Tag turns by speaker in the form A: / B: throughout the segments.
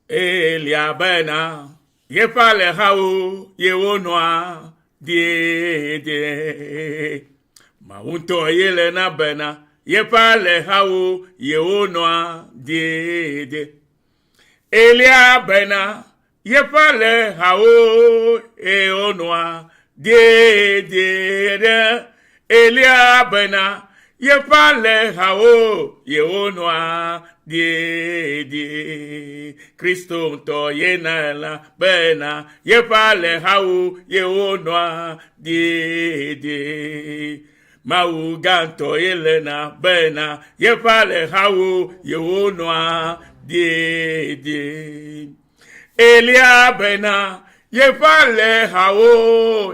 A: Elia bena yeƒe alẽhawo yewonɔa dedie. Mawu ŋutɔ ye le na bena yeƒe alẽhawo yewonɔa dedie. Elia bena yeƒe alẽhawo yewonɔa dedie ɖe. Elia bena yeƒe alẽhawo yewonɔa dedie. Kristo ŋutɔ ye na la bena yeƒe alẽhawo yewonɔa dedie. Mawu gãtɔ ye le na bena yeƒe alẽhawo yewonɔa dedie. Elia bena yeƒe alẽhawo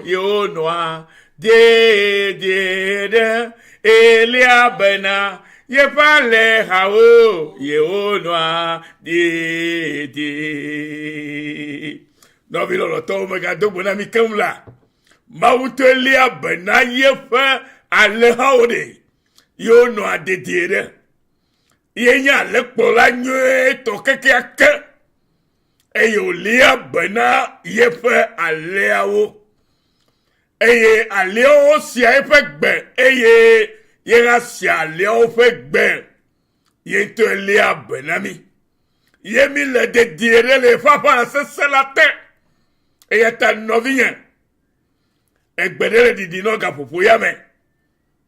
A: yewonɔa dedie ɖe. Elia bena yeƒe alẽhawo yewonɔa dedie. Nɔvi lɔlɔ̃tɔwo megado gbe na mi keŋ la, Mawu ŋutɔe lia bena yeƒe alẽhawo ɖe yewonɔa dedie ɖe. Ye nye alẽkplɔla nyuietɔ kekeake eye wòlia be na yeƒe alẽawo. Eye alẽawo sia eƒe gbe eye ye hã sia alẽawo ƒe gbe. Ye ŋutɔe lia be na mí. Ye mí le dedie ɖe le eƒe aʋala sesẽ la te. Eya ta nɔvinye, egbe ɖe le ɖiɖi nɔ gaƒoƒo ya me.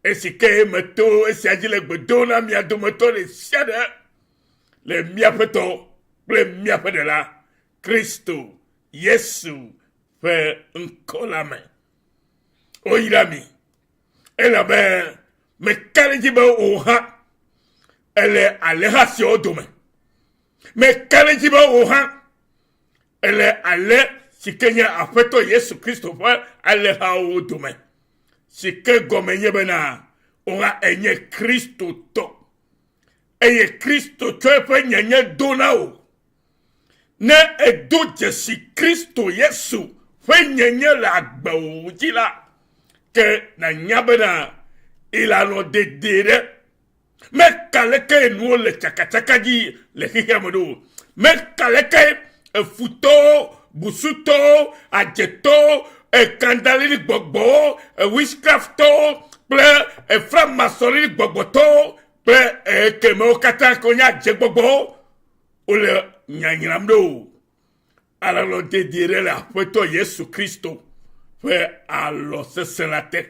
A: Esi ke meto esia dzi le gbe dom na mia dometɔ ɖe sia ɖe le míaƒe tɔ kple míaƒe ɖela Kristo Yesu ƒe ŋkɔ la me. Woyra mi elabe meka ɖe edzi be wò hã èle alẽha siawo dome. Meka ɖe edzi be wò hã Ele ale si ke nye Aƒetɔ Yesu Kristo ƒe alẽhawo dome, si ke gɔme nye bena woha enye Kristotɔ, eye Kristo tsɔ eƒe nyenye do na wò. Ne èdo dzesi Kristo Yesu ƒe nyenye le agbewò dzi la, ke nànya bena ilanɔ dedie ɖe Meka leke nuwo le tsakatsaka dzi le xexea me ɖo. Meka leke efutɔwo, busutɔwo, adzetɔwo, ekandalili gbɔgbɔwo, witchcraftɔwo kple eframasɔlili gbɔgbɔtɔwo kple ekemewo katã ke wonye adzegbɔgbɔwo wole nyanyram ɖo. Alɔ dedie ɖe le Aƒetɔ Yesu Kristo ƒe alɔ sesẽ la te.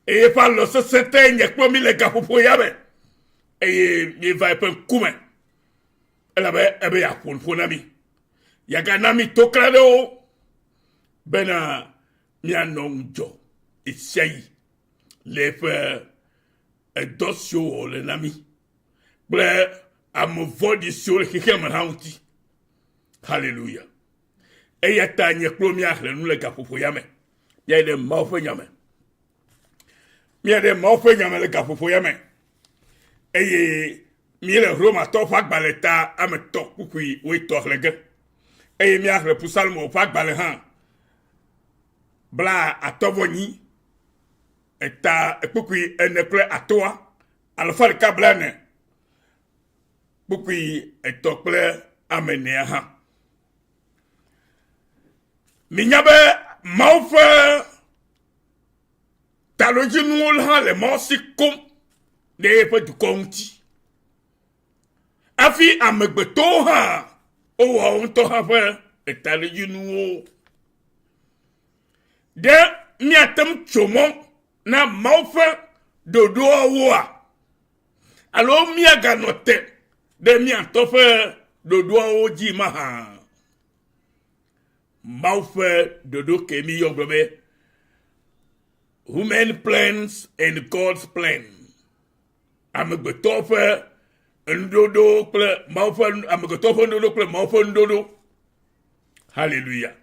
A: Eye eƒe alɔ sesẽ te nye kpɔ mi le gaƒoƒo ya me. Eye mieva eƒe ŋkume. Elabe ebe yeaƒo nuƒo na mi. Yeagana mi tokla ɖewo bena mianɔ ŋudzɔ ɣesiaɣi le eƒe edɔ siwo wòle na mi kple ame vɔ̃ɖi siwo le xexea me hã ŋuti. Haleluya. Eya ta nye kple míaxlẽ nu le gaƒoƒo ya me. Míayi ɖe Mawu ƒe nya me. Míayi ɖe Mawu ƒe nya me le gaƒoƒo ya me. Eye míele Romatɔwo ƒe agbalẽ ta ame tɔ kpukpui woetɔ xlẽ ge. Eye míaxlẽ Psalmo ƒe agbalẽ hã bla atɔvɔ nyi eta kpukpui ene kple atɔa alafa ɖeka blaene kpukpui etɔ̃ kple ame enea hã. Minya be Mawu ƒe taɖodzinuwo hã le Mawu si koŋ ɖe eƒe dukɔ ŋuti. Hafi amegbetɔwo hã wowɔ wo ŋutɔ hã ƒe taɖodzinuwo. Ɖe míate ŋu tso mɔ na Mawu ƒe ɖoɖoawoa? Alo míaganɔ te ɖe mía ŋutɔ ƒe ɖoɖoawo dzi mahã? Mawu ƒe ɖoɖo ke míyɔ gblɔ be human plans and God's plan. Amegbetɔ ƒe nuɖoɖo kple Mawu ƒe amegbetɔ ƒe nuɖoɖo kple Mawu ƒe nuɖoɖo. Hallelujah.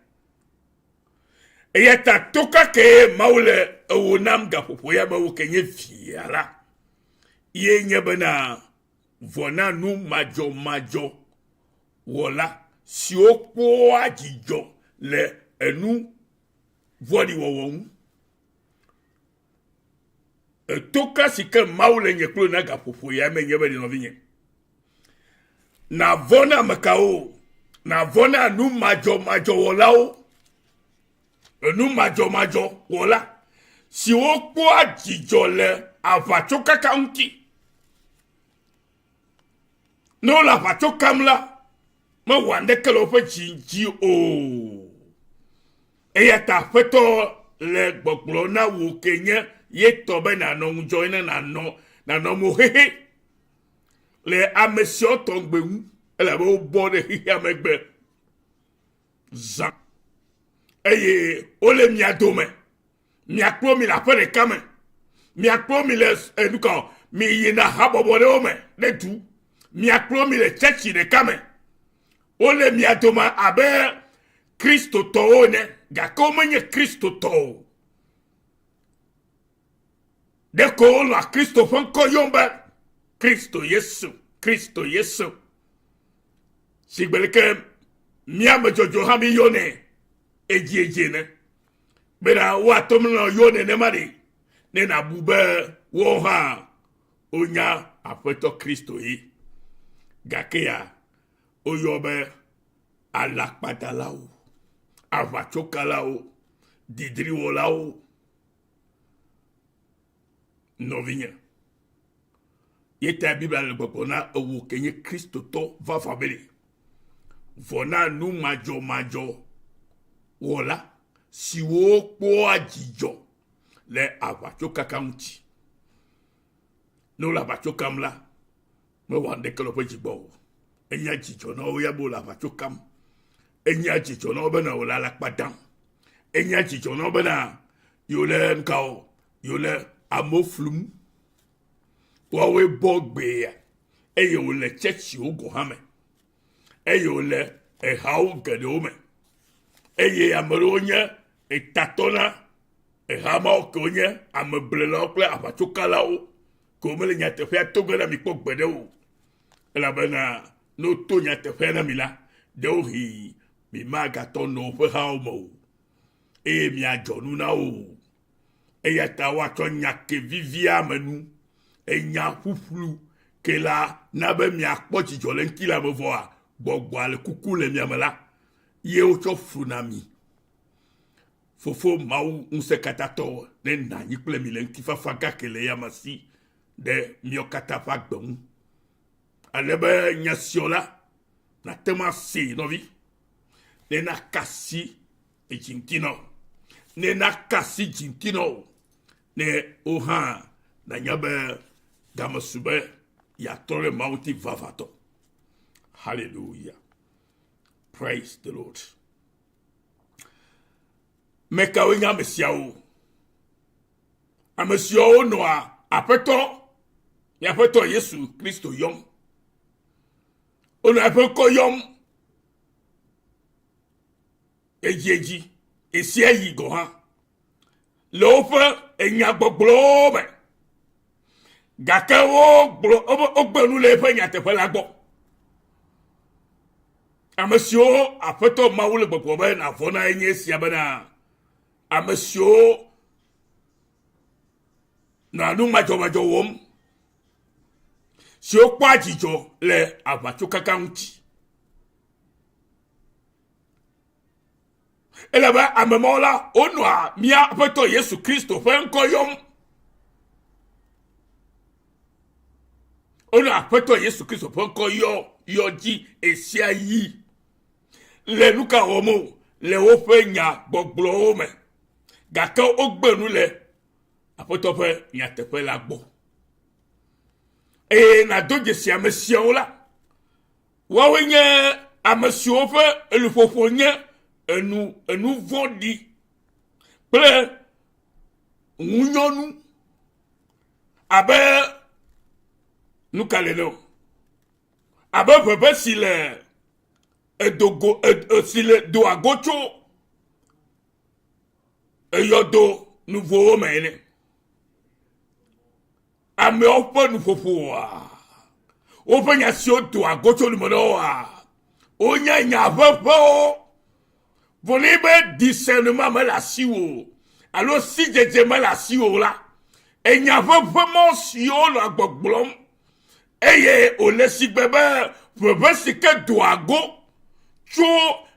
A: Eya ta toka kee Mawu le ewo nam gaƒoƒo ya me wo ke nye via la. Ye nye bena vɔ na nu madzɔmadzɔ wɔla siwo kpɔa dzidzɔ le enu vɔ̃ɖi wɔwɔ ŋu. Etoka si ke Mawu le nye kple na gaƒoƒo ya me nye be nɔvinye. Navɔ̃ na amekawo? Nàvɔ̃ na nu madzɔmadzɔ wɔlawo, enu madzɔmadzɔ wɔla siwo kpɔa dzidzɔ le aʋatsokaka ŋuti. Ne wole aʋatso kam la, mewɔa nuɖeke le woƒe dzi dzi o. Eya ta Aƒetɔ le gbɔgblɔ na wò ke nye ye tɔ be nànɔ ŋudzɔ ne nànɔ nànɔ mo xexe le ame siawo tɔgbe ŋu elabe wobɔ ɖe xexea megbe zã eye wole mia dome. Miakplɔ mi le aƒe ɖeka me. Miakplɔ mi le enuka eh, mi yina habɔbɔ ɖewo me ɖe du. Miakplɔ mi le tsɛtsi ɖeka me. Wole mia dome abe Kristotɔwo ene, gake womenye Kristotɔwo o. Ɖeko wonɔa Kristo ƒe ŋkɔ yɔm be Kristo Yesu, Kristo Yesu. Sigbe leke mía ame dzɔdzɔ hã mi yɔnɛ edziedzi ene. Bena woate ŋu anɔ yɔ nenema ɖi, ne nàbu be woawo hã wonya Aƒetɔ Kristo ye. Gake ya woyɔ be alakpadalawo, aʋatsokalawo, didriwɔlawo. Nɔvinye, ye ta Biblia le gbɔgblɔ na ewò ke nye Kristotɔ vavã be ɖe, vɔ na nu madzɔmadzɔ wɔla siwo kpɔa dzidzɔ le aʋatsokaka ŋuti. Ne wole aʋatso kam la, mewɔa nuɖeke le woƒe dzi gbɔ o. Enyea dzidzɔ na wo ya be wole aʋatso kam. Enyea dzidzɔ na wo bena wole alakpa dam. Enyea dzidzɔ na wo bena yewole nukawo, yewole amewo flum. Woawoe bɔ gbea eye wole tsɛtsiwo gɔ̃ hã me eye wole ehawo geɖewo me eye ame ɖewo nye etatɔ na eha mawo ke wonye ameblelawo kple aʋatsokalawo ke womele nyateƒea to ge na mi kpɔ gbeɖe o elabena ne woto nyateƒea na mi la ɖewohĩ mi magatɔ nɔ woƒe hawo me o eye miadzɔ nu na wo o. Eya ta woatsɔ nya ke vivia me nu, enya ƒuƒlu ke la na be miakpɔ dzidzɔ le ŋutilã me vɔa gbɔgbɔa le kuku le mia me la, ye wotsɔ fluna mi. Fofo Mawu ŋusẽkatãtɔ nenɔ anyi kple mi le ŋutifafa gake le eyama si ɖe míawo katã ƒe agbe ŋu. Ale be nya siɔ la, nàte ŋu asee nɔvi, ne naka asi edzi ŋuti na wò. Ne naka asi dzi ŋuti na wò, ne wò hã nànya be game su be yeatrɔ ɖe Mawu ŋuti vavãtɔ. Hallelujah. Praise the Lord. Ame kawoe nye ame siawo? Ame siawo nɔa Aƒetɔ, míaƒetɔ Yesu Kristo yɔm. Wonɔa eƒe ŋkɔ yɔm edziedzi, ɣesiaɣi gɔ̃ hã, le woƒe enyagbɔgblɔwo me. Gake wogblɔ wogbe nu le eƒe nyateƒe la gbɔ. Ame siwo Aƒetɔ Mawu le gbɔgblɔ be nàvɔ̃ na enye esia bena ame siwo nɔa nu madzɔmadzɔ wɔm, siwo kpɔa dzidzɔ le aʋatsokaka ŋuti. Elabe ame mawo la, wonɔa mía Aƒetɔ Yesu Kristo ƒe ŋkɔ yɔm. Wonɔa Aƒetɔ Yesu Kristo ƒe ŋkɔ yɔ yɔ dzi ɣesiaɣi. Le nu ka wɔm o? Le woƒe nyagbɔgblɔwo me. Gake wogbe nu le Aƒetɔ ƒe nyateƒe la gbɔ. Eye nàdo dzesi ame siawo la, Woawoe nye ame siwo ƒe enuƒoƒo nye enu enu vɔ̃ɖi kple ŋunyɔnu abe nu ka le ne o abe ʋeʋe si le edogo si le doa go tso eyɔdo nuvowo me ene. Amewo ƒe nuƒoƒoa, woƒe nya siwo doa go tso nume na woa, wonye nya ʋeʋẽwo. Vɔ ne be discernement mele asiwò o alo sidzedze mele asiwò o la, enya ʋeʋẽ mawo siwo nɔa gbɔgblɔm eye wòle sigbe be ʋeʋẽ si ke doa go. Tso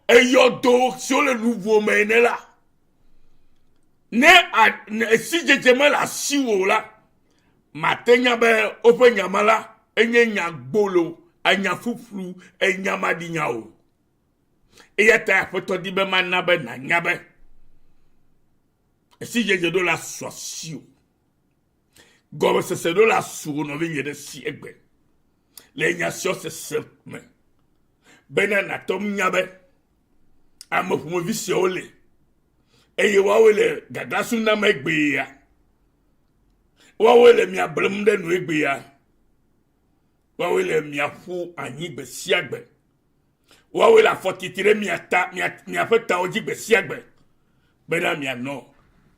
A: eyɔdo siwo le nuvo me ene la, ne sidzedze mele asiwò o la, mate nya be woƒe nya ma la enye nya gbolo, enya ƒuƒlu, enya maɖinya o. Eya ta Aƒetɔ di be mana be nànya be sidzedze ɖo la su asiwò. Gɔmesese ɖo la su wò nɔvinye ɖe si egbe le nya siawo sese me bena nàte ŋu nya be ame ƒomevi siawo li eye woawoe le gaglasu nam egbea. Woawoe le mia blem ɖe nu egbea. Woawoe le mia ƒu anyi gbe sia gbe. Woawoe le afɔ titi ɖe mia ta, mia, miaƒe tawo dzi gbe sia gbe bena mianɔ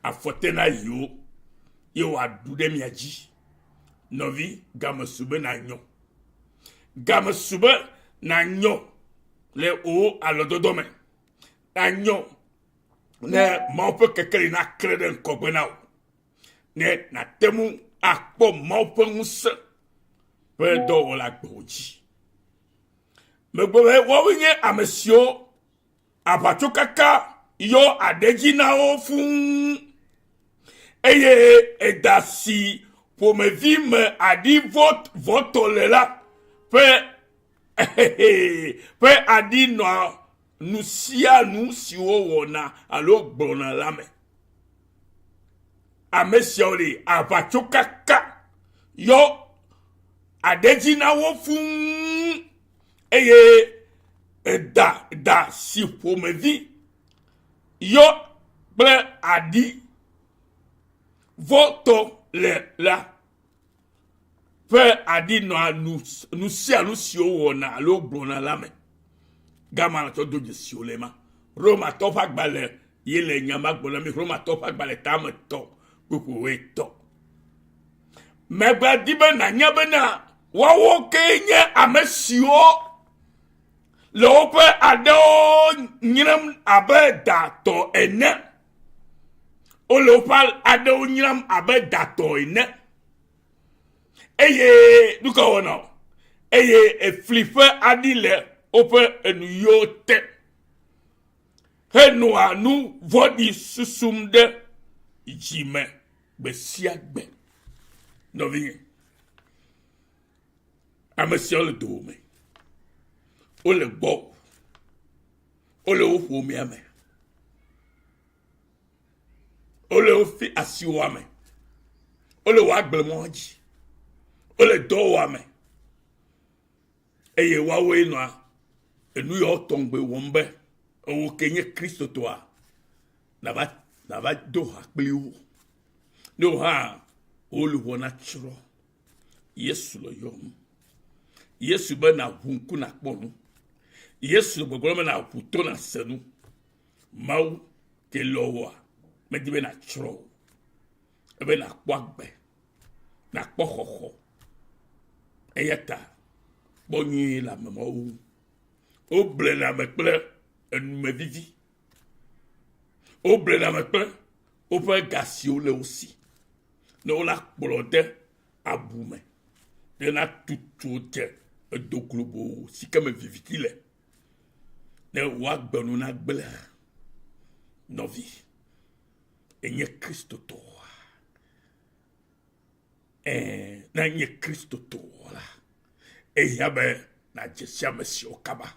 A: afɔ te na yewo ye wòaɖu ɖe mia dzi. Nɔvi, game su be nànyɔ. Game su be nànyɔ le wò alɔdɔdɔ me. Nànyɔ ne Mawu ƒe kekeli naklẽ ɖe ŋkɔgbe na wò. Ne nàte ŋu akpɔ Mawu ƒe ŋusẽ ƒe dɔwɔwɔ le agbewò dzi. Megblɔ be woawoe nye ame siwo aʋatsokaka yɔ aɖe dzi na wo fũu eye eda si ƒomevi me aɖi vɔtɔ le la ƒe ƒe aɖi nɔa nu sia nu si wowɔna alo gblɔna la me. Ame siawo li aʋatsokaka yɔ aɖe dzi na wo fũu eye eda da si ƒomevi yɔ kple aɖi vɔtɔ le la ƒe aɖi nɔa nu nu sia nu si wowɔna alo gblɔna la me. Gama tsɔ do dzesi wo le ma. Romatɔ ƒe agbalẽ ye le nya ma gblɔm na mi. Romatɔ ƒe agbalẽ tame tɔ kpukpui tɔ. Megba di be nànya bena woawo kee nye ame siwo le woƒe aɖewo nyrem abe da tɔ ene. Wole woƒe aɖewo nyram abe da tɔ ene. Eye nu ka wɔna o? Eye efli ƒe aɖi le woƒe enuyiwo te henɔa nu vɔ̃ɖi susum ɖe dzi me gbe sia gbe. Nɔvinye, ame siawo le dowòme, wole gbɔwò, wole wò ƒomea me. Wole wofi asiwòa me. Wole wò agblemɔa dzi. Wole dɔwɔa me. Eye woawoe nɔa enu yawo tɔŋgbe wɔm be ewo ke nye Kristotɔa nava nava do ha kpli wo. Ne wò hã wò luʋɔ natsrɔ̃. Yesu le yɔm. Yesu be nàʋu ŋku nàkpɔ nu. Yesu le gbɔgblɔm be nàʋu to nàse nu. Mawu ke lɔ woa, medi be nàtsrɔ̃ o. Ebe nàkpɔ agbe, nàkpɔ xɔxɔ. Eya ta kpɔ nyuie le ame mawo ŋu. Woblena ame kple enumevivi. Woblena ame kple woƒe ga siwo le wo si ne wola kplɔ de abu me ne natutu dze edo globo si ke me viviti le. Ne wò agbe nu nagblẽ, nɔvi, ènye Kristotɔa? Ɛ̃, ne ènye Kristotɔ la, ehiã be nàdze si ame siawo kaba.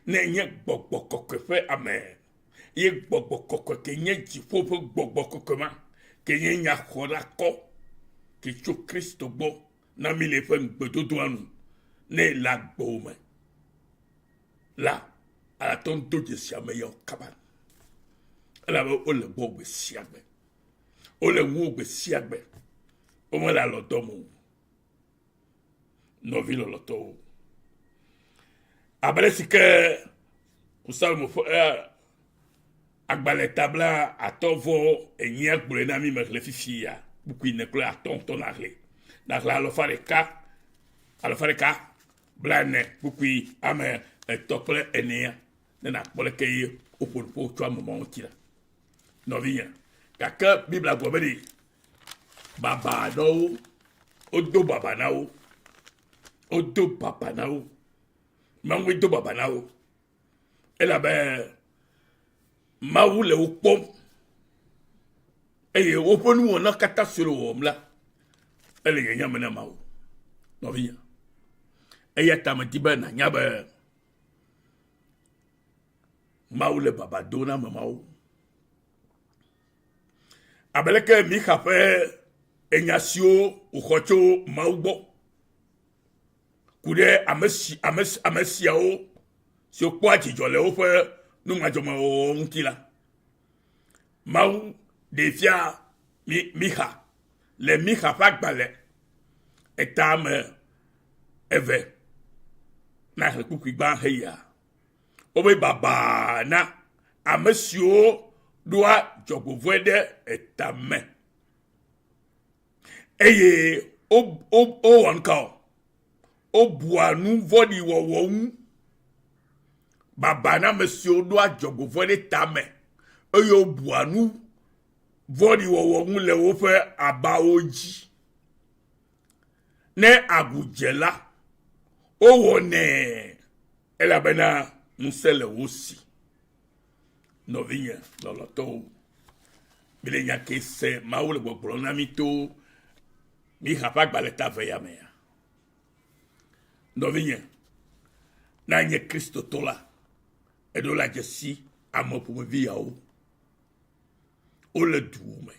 A: Ne ènye gbɔgbɔ kɔkɔe ƒe ame ye gbɔgbɔ kɔkɔe ke nye dziƒo ƒe gbɔgbɔ kɔkɔe ma ke nye nyaxɔɖakɔ ke tso Kristo gbɔ na mí le eƒe ŋugbedodoa nu ne le agbewò me la, ate ŋu do dzesi ame yawo kaba. Elabe wole gbɔwò gbe sia gbe. Wole ŋuwò gbe sia gbe. Womele alɔ dɔm o. Nɔvi lɔlɔtɔwo. Abe ale si ke Salomo ƒe eh, agbalẽ tabla atɔ vɔ enyia gblɔe na mí mexlẽ fifi ya kpukpui ne kple atɔ ŋutɔ naxlẽ. Naxlẽ alɔfa ɖeka, alɔfa ɖeka blaene kpukpui ame etɔ̃ kple enea ne nàkpɔ leke ye woƒo nuƒo tso ame mawo ŋuti la. Nɔvinye, gake Biblia gblɔ be ɖe baba aɖewo wodo baba na wo, wodo baba na wo, Mawue do baba na wo. Elabe Mawu le wo kpɔm eye woƒe nuwɔna katã si le wɔwɔm la, ele nyanya me na Mawu. Nɔvinye, eya ta medi be nànya be Mawu le baba dom na ame mawo. Abe leke Mixa ƒe enya siwo wòxɔ tso Mawu gbɔ ku ɖe ame si ame ame siawo siwo kpɔa dzidzɔ le woƒe nu madzɔmawɔwɔ ŋuti la, Mawu ɖee fia Mi Mixa le Mixa ƒe agbalẽ etame eve na xlẽ kpukpui gbã heyia. Wobe babaa na ame siwo ɖoa dzɔgbevɔ̃e ɖe etame eye wowɔ nu ka o? Wobua nu vɔ̃ɖi wɔwɔ ŋu. Baba na ame siwo ɖoa dzɔgbevɔ̃e ɖe tame eye wobua nu vɔ̃ɖi wɔwɔ ŋu le woƒe abawo dzi. Ne agu dze la, wowɔnɛ elabena ŋusẽ le wo si. Nɔvinye lɔlɔ̃tɔwo, mile nya ke se Mawu le gbɔgblɔm na mí to Mixa ƒe agbalẽ ta eve ya mea? Nɔvinye, ne anye Kristotɔ la, eɖo la dze si ame ƒomevi yawo. Wole duwo me.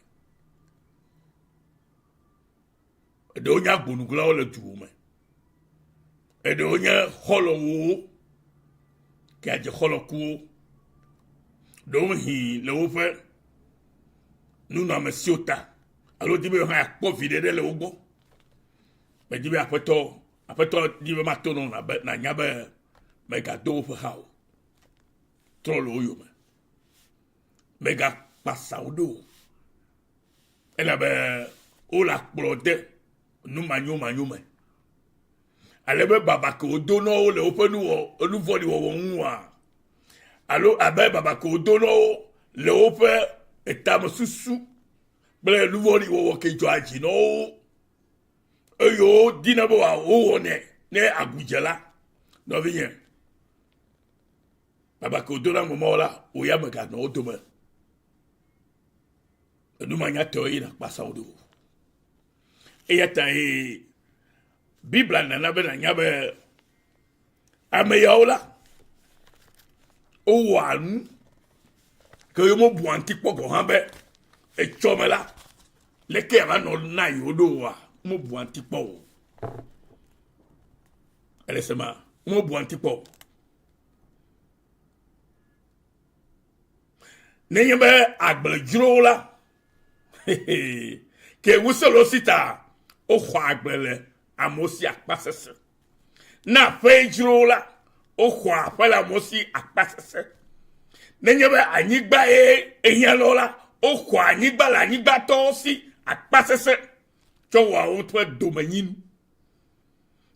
A: Eɖewo nye agbonuglawo le duwo me. Eɖewo nye xɔlɔ̃wo ke adze xɔlɔ̃ ku wo. Ɖewohĩ le woƒe nunɔamesiwo ta alo di be yewo hã yeakpɔ viɖe ɖe le wo gbɔ. Medi be aƒetɔ aƒetɔ di be mato nɔ nabe nanya be mègado woƒe ha o. Trɔ le wo yome. Mègakpasa wo ɖo o. Elabe wole akplɔ de nu manyomanyo me. Ale be baba ke wodo na wo le woƒe nuwɔ enu vɔ̃ɖi wɔwɔ ŋua, alo abe baba ke wodo na wo le woƒe etamesusu kple nu vɔ̃ɖi wɔwɔ ke dzɔa dzi na wo eye wodina be wowɔnɛ ne agu dze la, nɔvinye, baba ke wodo na ame mawo la, wò ya mèganɔ wo dome Enumanyatɔe ye nàkpasa wo ɖo. Eya ta ye Biblia nana be nànya be ame yawo la, wowɔa nu ke womebua ŋuti kpɔ gɔ̃ hã be etsɔme la, leke yeava nɔ na yewo ɖo oa, womebua ŋuti kpɔ o. Ele sema, womebua ŋuti kpɔ o. Nenye be agble dzro wo la, ke ŋusẽ le wo si ta woxɔ agble le amewo si akpasesẽ. Ne aƒee dzro wo la, woxɔa aƒe le amewo si akpasesẽ. Nenye be anyigba ye ehiã na wo la, woxɔa anyigba le anyigbatɔwo si akpasesẽ tsɔ wɔa woƒe domenyinu.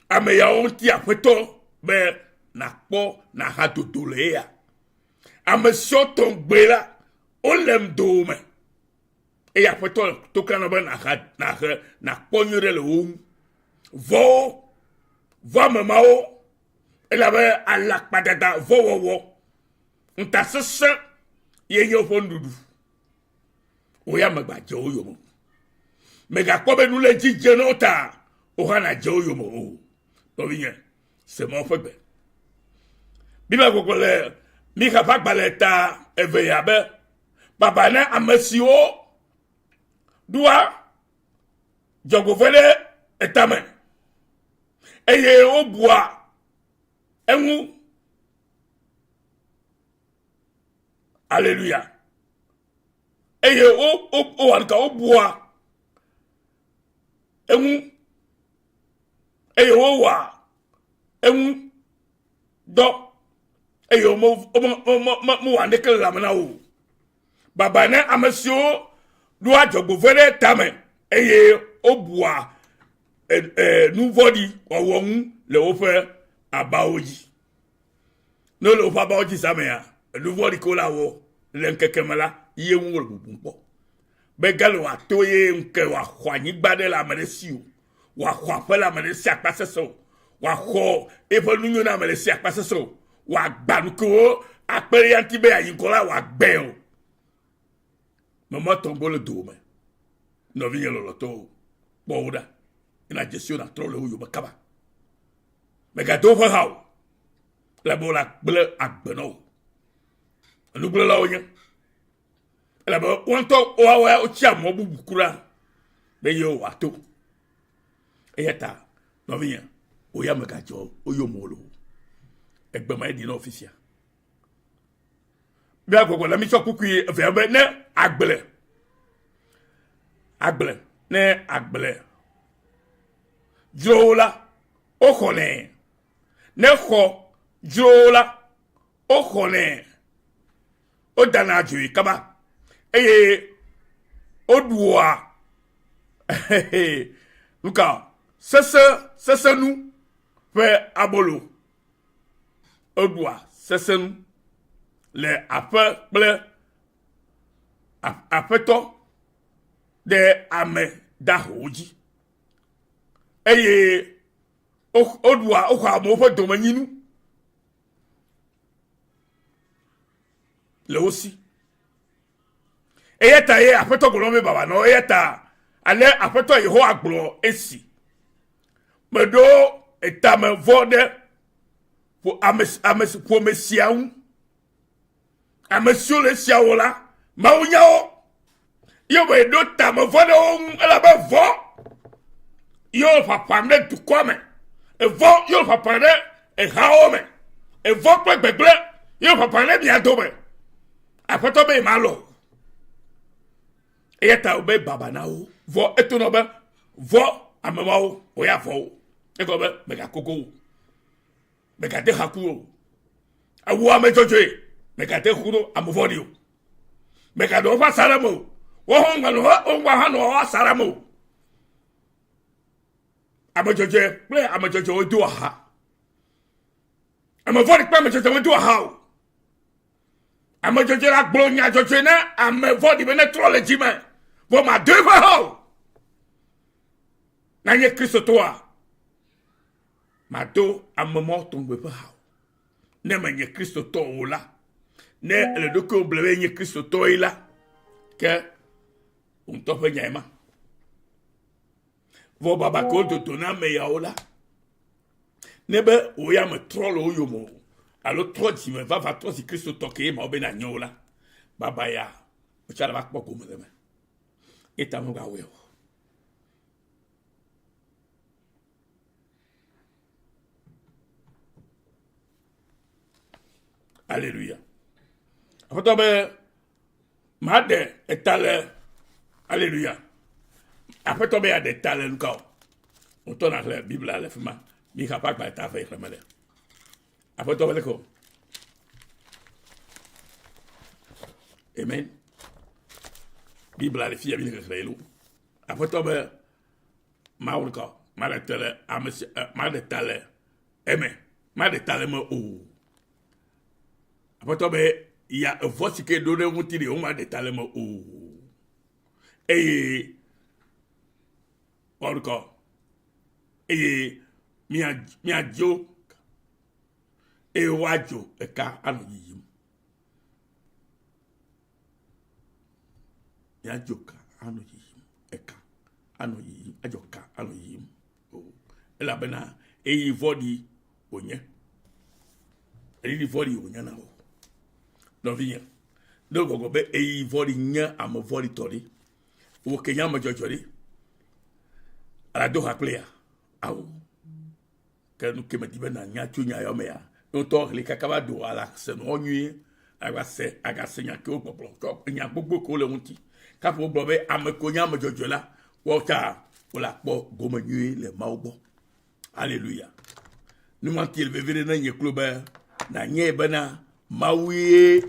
A: Ame yawo ŋuti aƒetɔ be nàkpɔ nàhadodo le eya. Ame siwo tɔ ŋugbe la, wole ŋdowòme eye aƒetɔ le to klã na be nàha nàhe nàkpɔ nyuie ɖe le wo ŋu. Vɔ wo, vɔ ame mawo elabe alakpadada, vɔ̃wɔwɔ, ŋutasesẽ ye nye woƒe nuɖuɖu. Wò ya mègadze wo yome o. Mègakpɔ be nu le edzi dze na wo ta wò hã nàdze wo yome o. Nɔvinye, se Mawu ƒe gbe. Biblia gbɔgblɔ le Mixa ƒe agbalẽ ta eve ya be, baba na ame siwo ɖoa dzɔgbevɔ̃e ɖe etame eye wobua eŋu. Aleluya. Eye wo wo wowɔ nu ka wobua eŋu eye wowɔa eŋu dɔ eye womewɔa naneke le lãme na wo o. Baba na ame siwo ɖoa dzɔgbevɔ̃e ɖe tame eye wobua nu vɔ̃ɖi wɔwɔ ŋu le woƒe abawo dzi. Ne wole woƒe abawo dzi zã mea, enu vɔ̃ɖi ke wole awɔ le ŋkeke me la, ye ŋu wole bubum kpɔ. Be gale wòato ye ŋke wòaxɔ anyigba ɖe le ame ɖe si o, wòaxɔ aƒe le ame ɖe si akpasesẽ o, wòaxɔ eƒe nunyoname le si akpasesẽ o, wòagba nu kewo akpe ɖe ya ŋuti be yeayi ŋgɔ la wòagbɛ o. Mema tɔgbo le dowòme. Nɔvinye lɔlɔ̃tɔwo, kpɔ wo ɖa. Ena dzesi wo nàtrɔ le wo yome kaba. Mègado woƒe ha o, elabe wole agblẽ agbe na wò. Enugblẽlawo nye. Elabe woa ŋutɔ woawoa wotsia mɔ bubu kura be yewo wòato. Eya ta nɔvinye, wò ya mègadzɔ wo yome o loo. Egbe ma ye ɖi na wò fifia. Bia gbɔgbɔ la mitsɔ kpukpui evea be ne agble agble ne agble dzrowo la woxɔnɛ ne xɔ dzrowo la woxɔnɛ wodana dzoe kaba eye woɖua nuka sese sesenu ƒe abolo. Eɖua sesẽnu le aƒe kple aƒetɔ ɖe ame dahewo dzi eye woɖua woxɔa amewo ƒe domenyinu le wo si. Eya ta ye Aƒetɔ gblɔ be baba nɔ eya ta ale Aƒetɔ Yehowa gblɔ esi. Meɖo etame vɔ ɖe ƒo ame ame ƒome sia ŋu. Ame siwo le esia wɔ la, Mawu nya wo. Ye meɖo tame vɔ ɖe wo ŋu elabe vɔ ye wole ƒaƒam ɖe dukɔa me. Evɔ ye wole ƒaƒam ɖe ehawo me. Evɔ kple gbegblẽ ye wole ƒaƒam ɖe mia dome. Aƒetɔ be yemalɔ o. Eya ta wòbe baba na wo. Vɔ eto na wo be vɔ ame mawo wò ya vɔ wo. Egɔme be mègakogo wo. Mègade ha ku o. Ewu ame dzɔdzɔe. Mègade ku ɖo ame vɔ̃ɖi o. Mèganɔ woƒe asaɖa me o. Woawo hã ŋgɔ hã nɔ woƒe asaɖa me o. Ame dzɔdzɔe kple ame dzɔdzɔewo doa ha. Ame vɔ̃ɖi kple ame dzɔdzɔe medoa ha o. Ame dzɔdzɔe la gblɔ nya dzɔdzɔe na ame vɔ̃ɖi be netrɔ le dzi me, vɔ mado eƒe ha o. Nanye Kristotɔa, mado ame mɔ tɔgbe ƒe ha o. Ne menye Kristotɔ o la, ne ele ɖokuiwò ble be nye Kristotɔ yi la, ke wò ŋutɔ ƒe nyae ma. Vɔ baba ke wododo na ame yawo la, ne be wò ya metrɔ le wo yome o, alo trɔ dzime vava trɔ zi Kristotɔ ke ye ma wo be nànye o la, baba ya wotsa la va kpɔ gome le eme. Eta megawɔe o. Aleluya. Aƒetɔ be maɖe eta le aleluya. Aƒetɔ be yeaɖe ta le nuka o. Wotɔ nàxlẽ Biblia le fi ma. Mixa ƒe agbalẽ ta eve xlẽme le. Aƒetɔ be leke o. Amen. Biblia le fia mi le xexlẽ lo. Aƒetɔ be Mawu ŋkɔ maɖe ta le ame si eh, maɖe ta le eme maɖe ta le eme o. Aƒetɔ be ya evɔ si ke ɖo ɖe ŋuti ɖe womaɖe ta le eme o. Eye Mawu ŋkɔ eye mia miadzo eye woadzo eka anɔ yiyim. Míadzo ka anɔ yiyim, eka anɔ yiyim, adzɔ ka anɔ yiyim o. Elabena ɣeyiɣi vɔ̃ɖi wònye. Ɣeyiɣi vɔ̃ɖi wònye na wò. Nɔvinye, ne wògbɔgblɔ be ɣeyiɣi vɔ̃ɖi nye ame vɔ̃ɖi tɔ ɖi, wò ke nye ame dzɔdzɔ ɖi, alado ha kplia? Ao. Ke nu ke medi be nànya tso nya yawo mea, ne wotɔ ʋli kaka va do ala se nua nyuie, ava se agase nya kewo gbɔgblɔ tsɔ nya gbogbo kewo le ŋuti. Kaƒo wogblɔ be ame kewo nye ame dzɔdzɔe la, woawo ta wole akpɔ gome nyuie le Mawu gbɔ. Aleluya. Nu ma ti le vevi ɖe ne nye klo be nànyae bena Mawu ye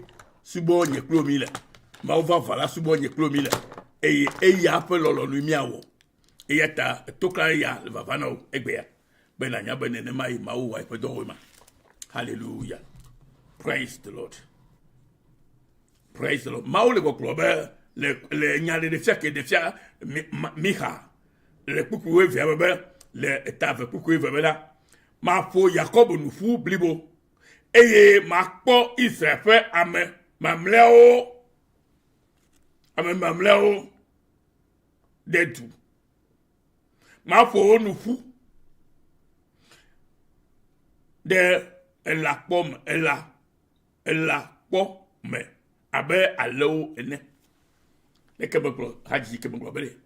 A: subɔ nye klo mi le. Mawu vavã la subɔ nye klo mi le eye eya ƒe lɔlɔ̃nue míawɔ. Eya ta etokla ya le vava na wò egbea be nànya be nenema yi Mawu wɔ eƒe dɔwoe ma. Hallelujah. Praise the Lord. Praise the Lord. Mawu le gbɔgblɔ be le le nya ɖe ɖefia ke ɖefia Mixa le kpukpui wuievea me be le eta eve kpukpui eve me la, maƒo Yakobo nu ƒu blibo. Eye makpɔ Israel ƒe ame mamlɛawo, ame mamlɛawo ɖe du. Maƒo wo nu ƒu ɖe elãkpɔ me, elã, elãkpɔ me abe alẽwo ene. Leke megblɔ hadzidzi ke megblɔ be ɖe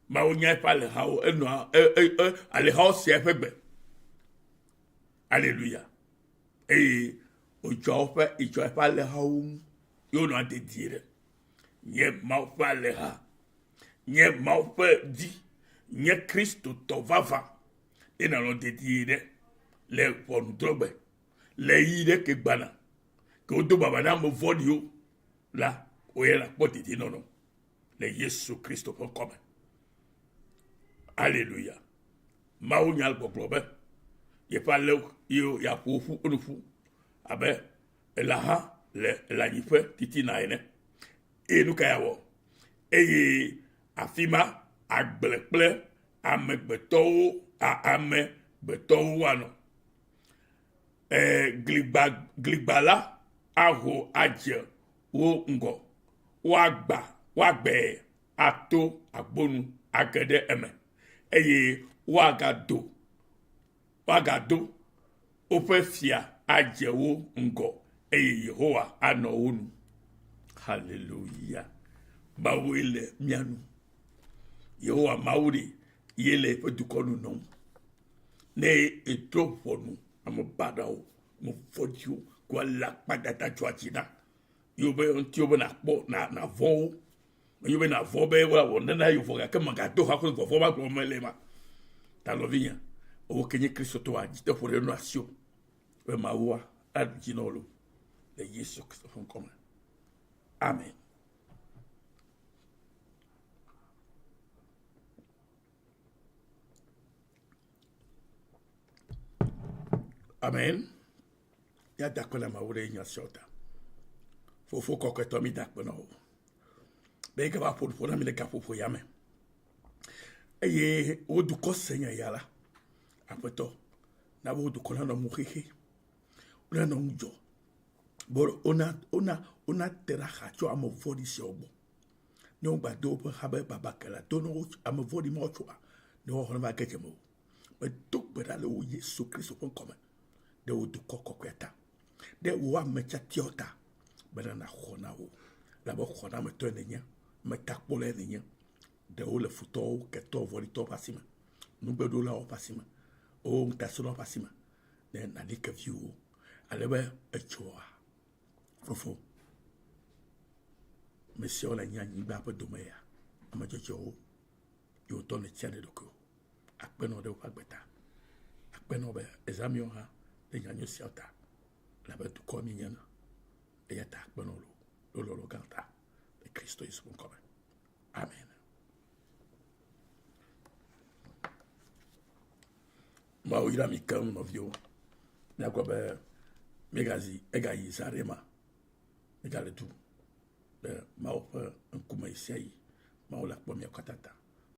A: Mawu nya eƒe alẽhawo, enɔa e, e, e, alẽhawo sea eƒe gbe. Aleluya. Eye wòdzɔa woƒe, edzɔa eƒe alẽhawo ŋu ye wonɔa dedie ɖe. Nye Mawu ƒe alẽha, nye Mawu ƒe vi, nye Kristotɔ vavã ye nànɔ dedie ɖe le ʋɔnudrɔ̃gbe, le ɣeyiɣi ɖe ke gbana ke wodo baba na ame vɔ̃ɖiwo la, wò ya nàkpɔ dedienɔnɔ le Yesu Kristo ƒe ŋkɔ me. Aleluya. Mawu nya gbɔgblɔ be yeƒe alẽwo ye yeaƒo wo ƒu nu ƒu abe elãha le lãnyiƒe titina ene. Eye nu ka yeawɔ? Eye afi ma agble kple amegbetɔwo a amegbetɔwo woanɔ. E, gligba gligba la aho adze wo ŋgɔ. Woagba woagbee ato agbonu age ɖe eme eye woagado woagado woƒe fia adze wo ŋgɔ eye Yehowa anɔ wo nu. Haleluya. Mawue le mía nu. Yehowa Mawu ɖe ye le eƒe dukɔ nu nɔm. Ne edrɔ̃ ʋɔnu ame baɖawo, ame vɔ̃ɖiwo ko alakpadada dzɔa dzi na yewo be ŋutiwo be nàkpɔ nàvɔ̃ wo. Menye be nàvɔ̃ be woawɔ nana yewo vɔ gake mègado ha kple vɔvɔ̃ ma gblɔm mele ma. Ta nɔvinye, wò ke nye Kristotɔa, dziteƒo ɖe nɔ asiwò be Mawua aɖu dzi na wò loo le Yesu Kristo ƒe ŋkɔ me. Amen. Amen. Míada akpe na Mawu ɖe nya siawo ta. Fofo kɔkɔetɔ, mída akpe na wò be gava ƒo nuƒo na mi le gaƒoƒo ya me. Eye wò dukɔ se nya ya la, Aƒetɔ, na be wò dukɔ nanɔ mo xexe, wonanɔ ŋudzɔ, be wona, wona, wonate ɖe axa tso ame vɔ̃ɖi siawo gbɔ. Ne wogbado woƒe xa be baba ke la, do ne wo ame vɔ̃ɖi mawo tsoa, ne woaxɔ ne va ge dze eme o. Medo gbe ɖa le wò Yesu Kristo ƒe ŋkɔ me ɖe wò dukɔ kɔkɔea ta, ɖe wò ame tiatiawo ta, bena nàxɔ na wo, elabe xɔnametɔe nènye, ametakpɔlae nènye. Ɖe wo le futɔwo, ketɔ vɔ̃ɖitɔwo ƒe asi me, nugbeɖolawo ƒe asi me, wo ŋutasẽlawo ƒe asi me, ne nàɖi ke viwòwo, ale be etsɔa fofo. Ame siawo le nye anyigba ƒe dome ya, ame dzɔdzɔewo, ye wotɔ nètia ɖe ɖokuiwò. Akpe nɔ ɖe woƒe agbe ta. Akpe nɔ be ezã míawo hã ɖe nya nyui siawo ta. Elabe dukɔ míenye na. Eya ta akpe nɔ loo ɖe lɔlɔ̃ gã ta le Kristo Yesu ƒe ŋkɔ me. Amen. Mawu yra mi keŋ nɔviwo. Míagblɔ be míegazi egayi zã ɖe ma. Míegale du le Mawu ƒe ŋkume ɣesiaɣi. Mawu le akpɔ míawo katã ta.